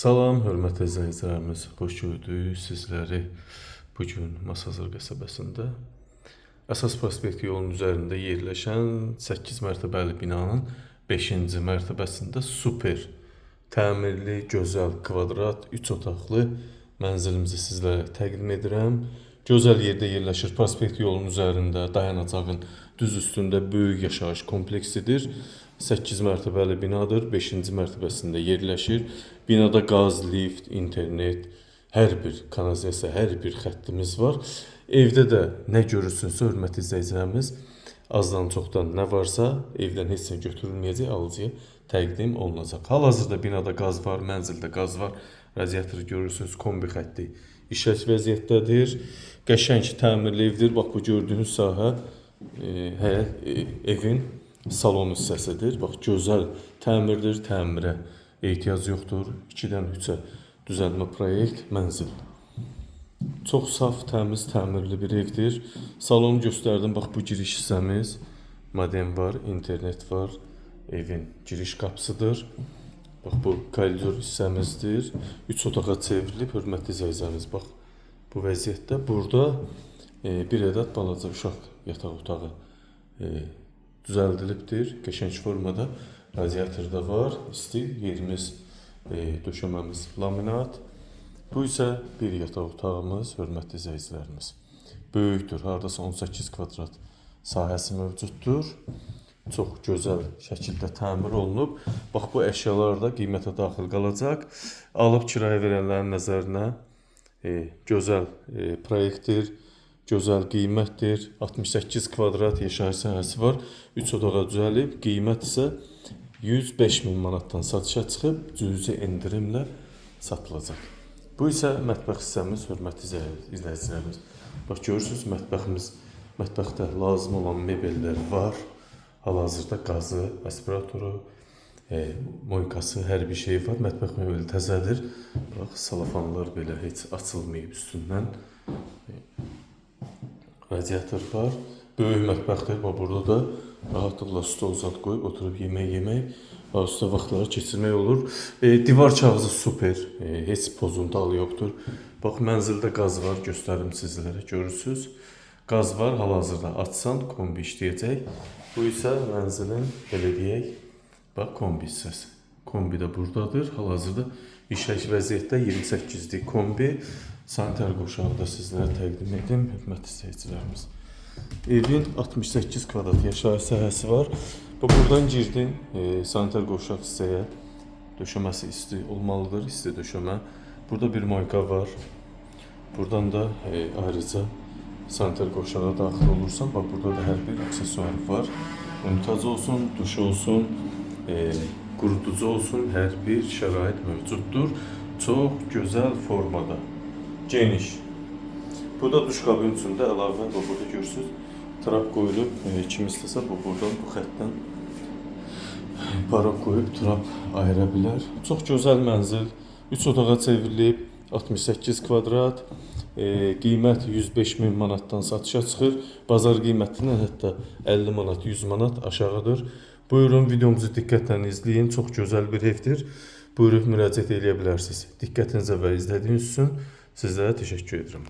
Salam, hörmətli izləyicilərimiz. Xoş gördük sizləri bu gün Masazır qəsəbəsində Əsas prospekt yolunun üzərində yerləşən 8 mərtəbəli binanın 5-ci mərtəbəsində super təmirli, gözəl, kvadrat, 3 otaqlı mənzilimizi sizlərə təqdim edirəm. Gözəl yerdə yerləşir. Prospekt yolunun üzərində dayanacağın düz üstündə böyük yaşayış kompleksidir. 8 mərtəbəli binadır. 5-ci mərtəbəsində yerləşir. Binada qaz, lift, internet, hər bir kanalizasiya, hər bir xəttimiz var. Evdə də nə görürsünüzsə, hörmətli izləyicilərimiz, azdan çoxdan nə varsa evdən heç nə götürülməyəcək, alıcıya təqdim olunacaq. Hal-hazırda binada qaz var, mənzildə qaz var. Radiatoru görürsünüz, kombi xətti işlək vəziyyətdədir. Qəşəng təmirli evdir. Bax bu gördüyünüz sahə həyət evin salon hissəsidir. Bax gözəl təmirdir, təmirə ehtiyac yoxdur. 2-dən 3-ə düzəlmə proyekt mənzil. Çox saf, təmiz, təmirli bir evdir. Salonu göstərdim. Bax bu giriş hissəmiz. Modem var, internet var. Evin giriş qapısıdır. Bax bu koridor hissəmizdir. 3 otağa çevrilib, hörmətli izləyicilərimiz. Bax bu vəziyyətdə burada bir ədəd balaca uşaq yataq otağı düzəldilibdir. Qəşəng formada radiator da var. İsti yerimiz, döşəməmiz laminat. Bu isə bir yataq otağımız, hörmətli izləyicilərimiz. Böyükdür, hardasa 18 kvadrat sahəsi mövcuddur. Çox gözəl şəkildə təmir olunub. Bax bu əşyalar da qiymətə daxil qalacaq. Alıb kirayə verənlərin nəzərinə gözəl proyektdir, gözəl qiymətdir. 68 kvadrat yaşayış sahəsi var. 3 otağa düzəlib, qiymət isə 105 min manatdan satışa çıxıb, cüzi endirimlə satılacaq. Bu isə mətbəx hissəmiz, hörmətli izləyicilərimiz. Bax görürsünüz, mətbəximiz, mətbəxdə lazım olan mebellər var. Hal-hazırda qazı, aspiratoru, moykası, hər bir şey var. Mətbəx mebeli təzədir. Bax, salafanlar belə heç açılmayıb üstündən. Radiator var. Böyük mətbəxdir. Bax burada da rahatlıqla stol zad qoyub oturub yemək yemək, üstə vaxtları keçirmək olur. Divar kağızı super, heç pozuntu alı yoxdur. Bax mənzildə qaz var, göstərim sizlərə, görürsüz. Qaz var, hal-hazırda açsan kombi işləyəcək. Bu isə mənzilin belə deyək, bax kombi hissəsi. Kombi də buradadır. Hal-hazırda işlək vəziyyətdə 28-lik kombi. Sanitar qovşağı da sizlərə təqdim edim, hörmətli izləyicilərimiz. Evin 68 kvadrat yaşayış sahəsi var. Bu buradan girdin sanitar qovşaq hissəyə. Döşəməsi isti olmalıdır, isti döşəmə. Burada bir moyka var. Buradan da ayrıca sanitar qovşağa daxil olursan, bax burada da hər bir aksesuar var. Unitaz olsun, duş olsun, quruducu olsun, hər bir şərait mövcuddur. Çox gözəl formada, geniş. Burada duş kabini üçün də əlavə, bax burada görürsünüz, trap qoyulub. Kim istəsə bu buradan, bu xəttdən para qoyub trap ayıra bilər. Çox gözəl mənzil. 3 otağa çevrilib, 68 kvadrat. Qiymət 105 min manatdan satışa çıxır. Bazar qiymətindən hətta 50 manat, 100 manat aşağıdır. Buyurun videomuzu diqqətlə izləyin. Çox gözəl bir evdir. Buyurub müraciət eləyə bilərsiniz. Diqqətinizə və izlədiyiniz üçün sizlərə təşəkkür edirəm.